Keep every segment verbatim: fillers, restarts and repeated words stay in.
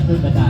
Betul, betul.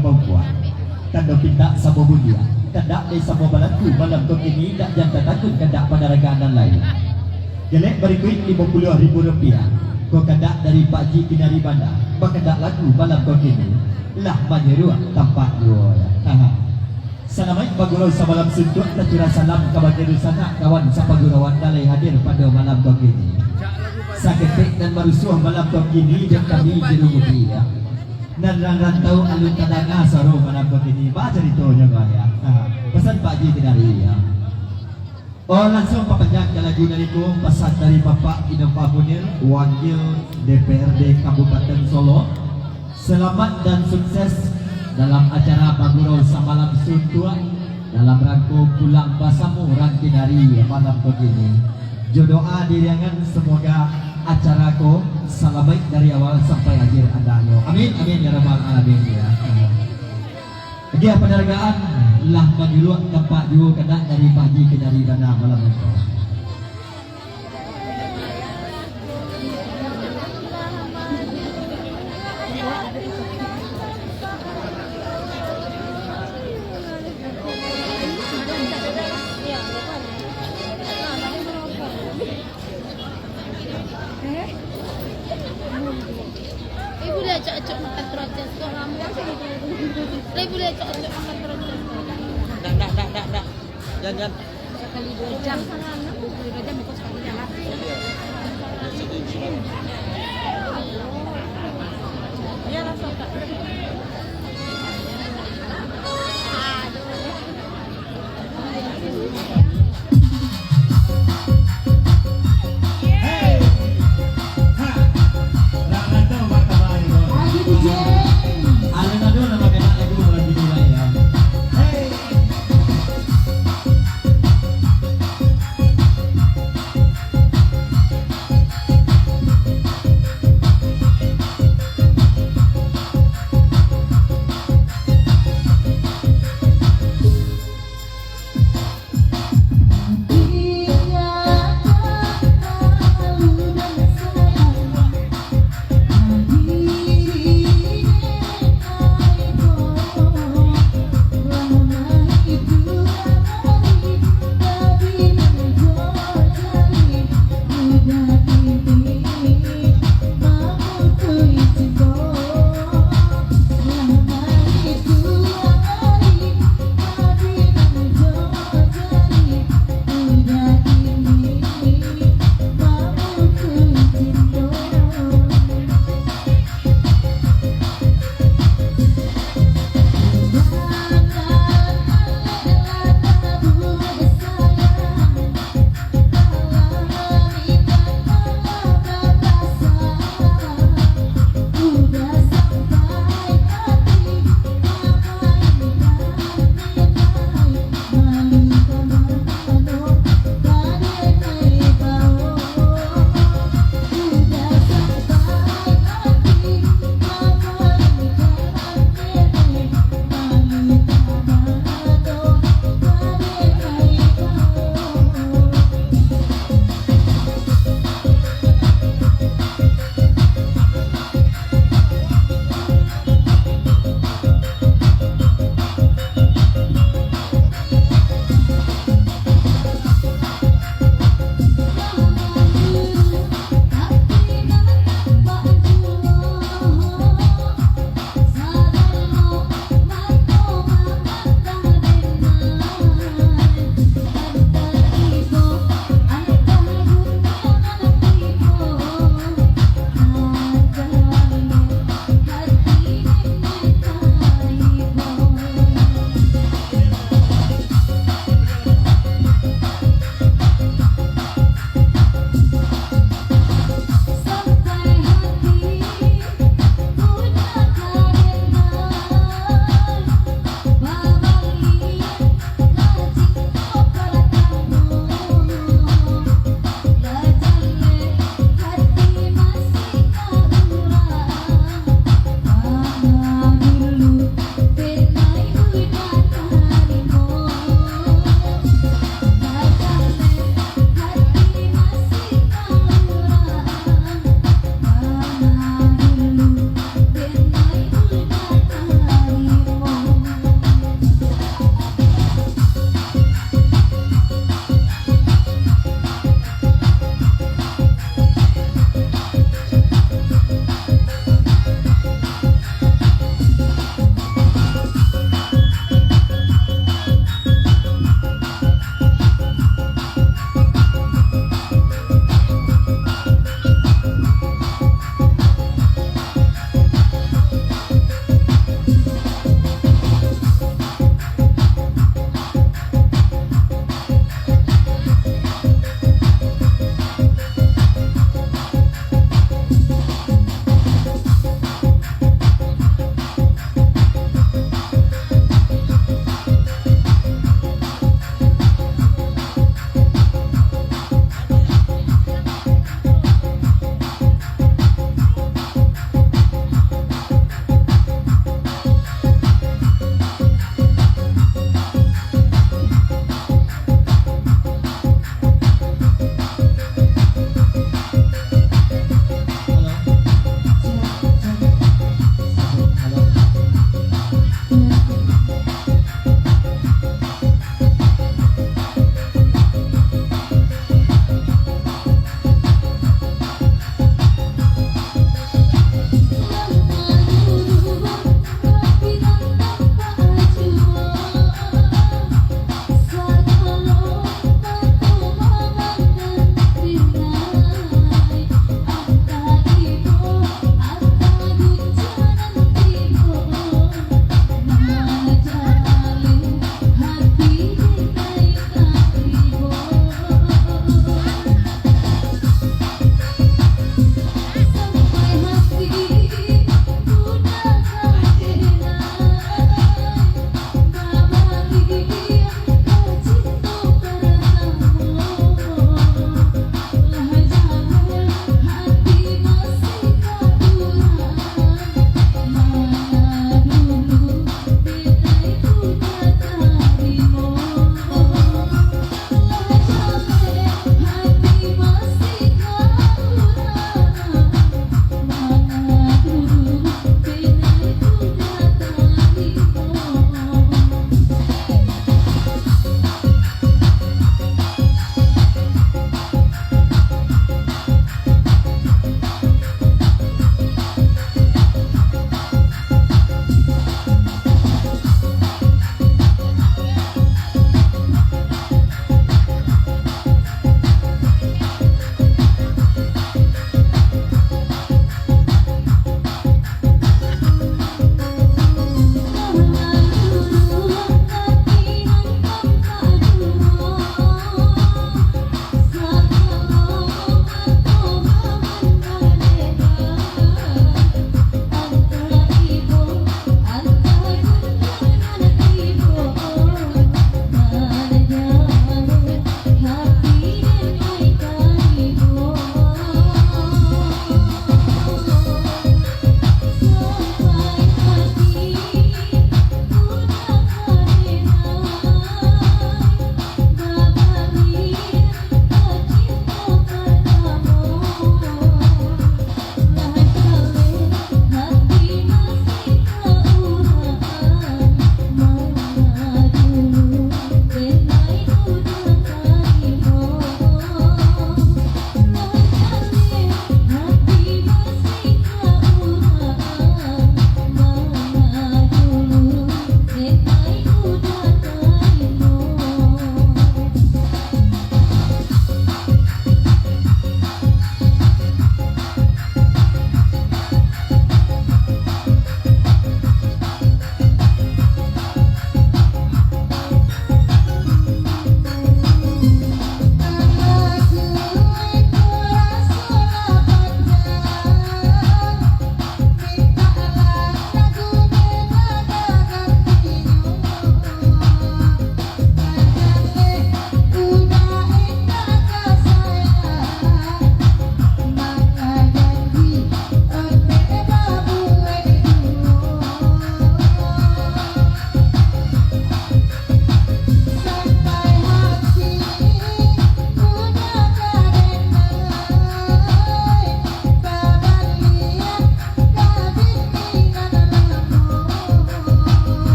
Pambuek. Tando pintak samo buliah, kandak dek samo balantu malam ko kini, dak jan tatakun kandak panaragaan nan lain. Galek barikuik limo puluah ribu rupiah, ko kandak dari Pak Ji Kinari Bana, bakandak lagu malam ko kini, lah manyuruak tampak juo. Haha. Salamaik bagurau samalam suntuak, tacurah salam kabake dunsanak kawan sapagurauan nan lai hadir pado malam ko kini. Saketek nan marusuah malam ko kini dek kami juru muji, ya. Nan rang rantau alun tadanga suaro malam ko kini. Baa caritonyo ko, ya? Ha, pasan Pak Ji Kinari, ya. Oh, langsuang papanjang ka lagu nan iko, pasan dari Bapak Innova Munir, Wakil D P R D Kabupaten Solo. Salamat dan sukses dalam acara bagurau samalam suntuak dalam rangko pulang basamo rang Kinari malam ko kini. Jo doa diriangan, samoga acara ko salamaik dari awal sampai akhir andaknyo. Amin, amin, ya rabbal alamin, ya. Agiah panaragaan lah manyuruak tampak juo kandak dari Pak Ji Kinari Bana malam ko. Eh, boleh acok-acok makan terocos ko, lamo. Eh, boleh acok-acok makan terocos ko. Dah, dah, dah, dah, dah. Jan, jan. Sakali duo jam. Sakali duo jam, iko sakali jalan. Iya, langsung, Kak.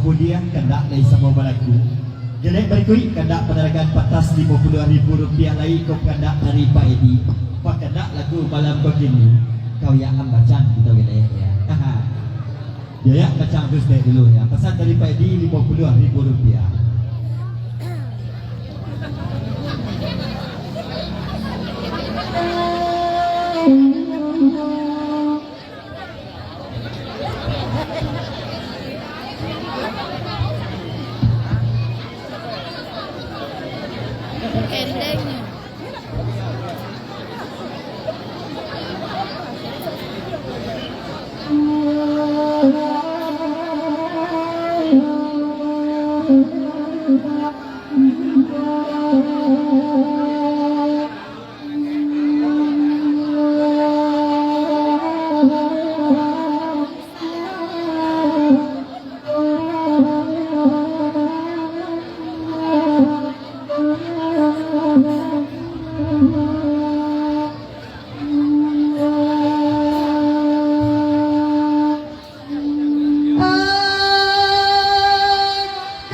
Pudiah kandak lai samo balaku. Galeh barikuik kandak panaragan patas limo puluah ribu rupiah lai ko kandak dari Pak Edi. Pakandak lagu malam ko kini, kau ya ambacang kito galeh ya. Yo ya, ambacang tu dulu ya. Pasan dari Pak Edi limo puluah ribu rupiah.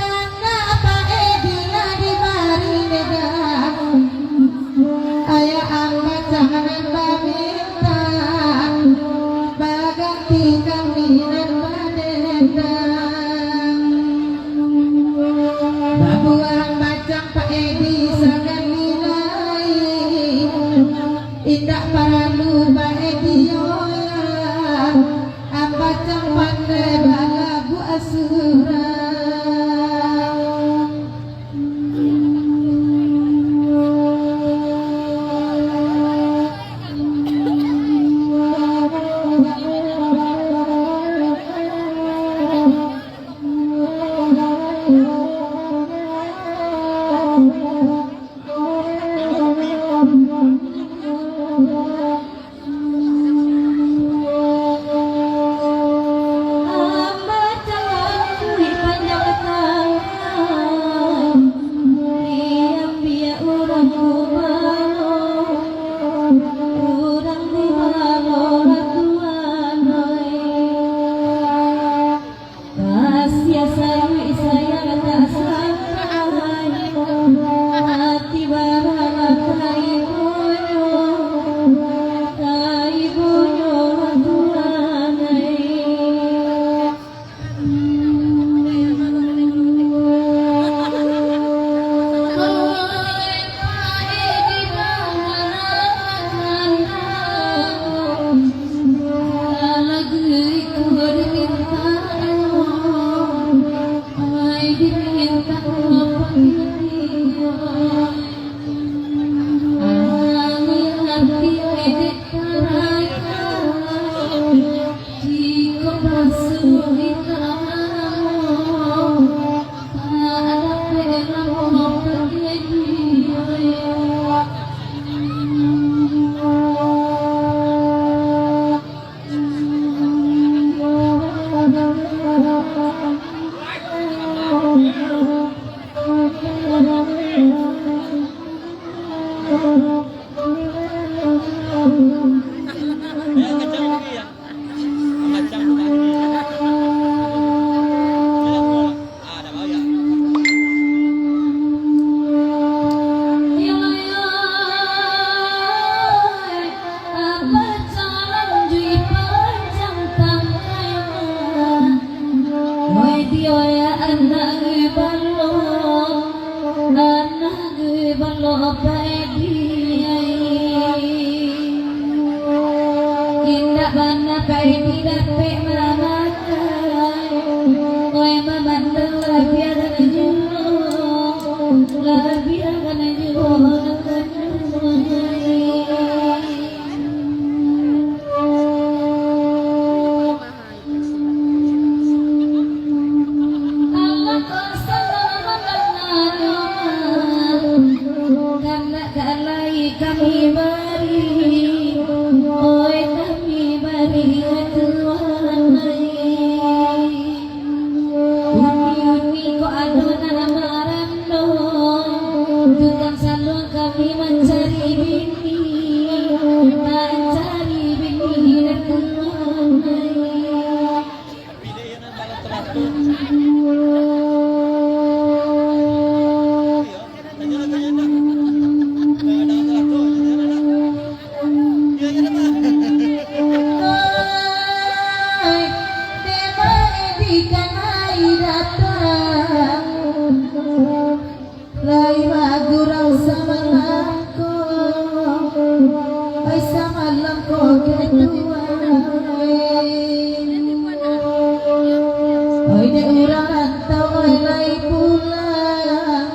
Karena Pak Edi lah dibari dendam, ayah ambacang nan baminta, baganti kami nan badendam. Babuah ambacang Pak Edi sakali lai, indak paralu Pak Edi yo. Ambacang pandai balagu surang. Kasiah sayuik sayang tak sampai, ati barangah ka ibunyo, ka ibunyo Tuhan ai. Anak Balok Pak Edi ai. Indak bana Pak Edi dapek mamakai. Oi, mamandang labiah nan juo, labiah nan juo nan kanduang ai. Alah, kok salah mandanga doa, kandak ka lai kami bari, oi, kami bari, Tuhan ai. Uni-uni ko Lai bagurau samalam ko, ai samalam ko ketuai. Oi dek urang rantau, oi lai pulang.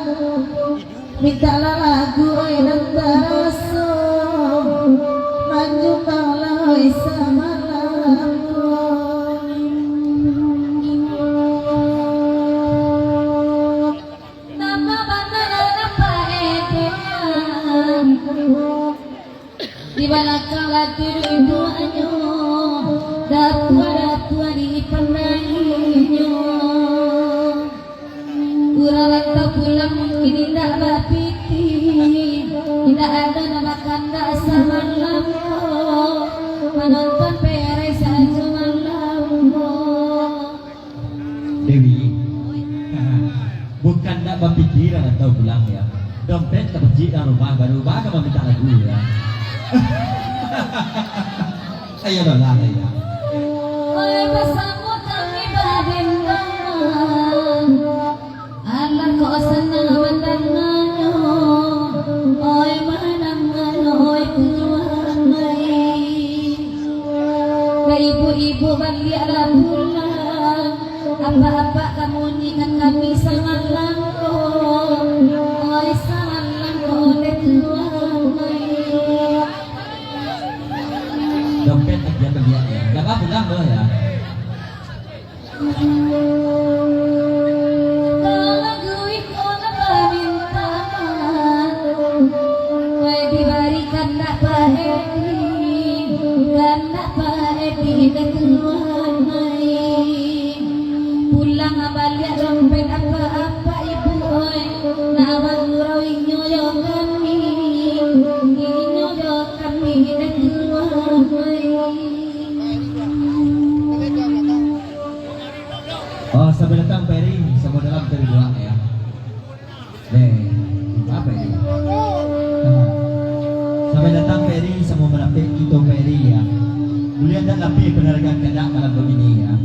Mintaklah lagu, oi nan taraso, manjumbanglah, oi samalam ko. Namo bana dalam paedean. Di balakang lah duduaknyo, datua-datua di pandaihnyo. Urang rantau pulang mungkin indak bapiti, indak ado nan bakandak samalam ko, manonton peresa jo malam ko. Dewi, bukan ndak bapikiran atau pulang ya. Dompet ka pecik dalam rumah, baru baka mamintak lagu ya. Ayo dah lah, ya. Oi, basamo kami badendang. Alah kok sanang mandanganyo. Oi, mandanganyo, oi, Tuhan, oi. Ka ibu-ibu baliaklah pulang. Apak-apak ka munyikan kami samalam ko. Oi, samalam ko, dek Tuhan, oi. Dompet aja baliak ya. Dak apa-apa lah, ya. Kalau duit ko nan bamintaan, oi, dibarikan dak paedi, kan dak paedi, dek Tuhan, oi. Pulang baliak dompet apak-apak ibu, oi. Nak bagurau inyo jo kami, inyo jo kami, dek Tuhan, oi. Oh, sampai datang Peri, sama dalam Peri doang ya. Deh, apa ini? Sampai datang Peri, sama menapik kita Peri ya. Buliah tak lapih penaragan kadak malam begini ya.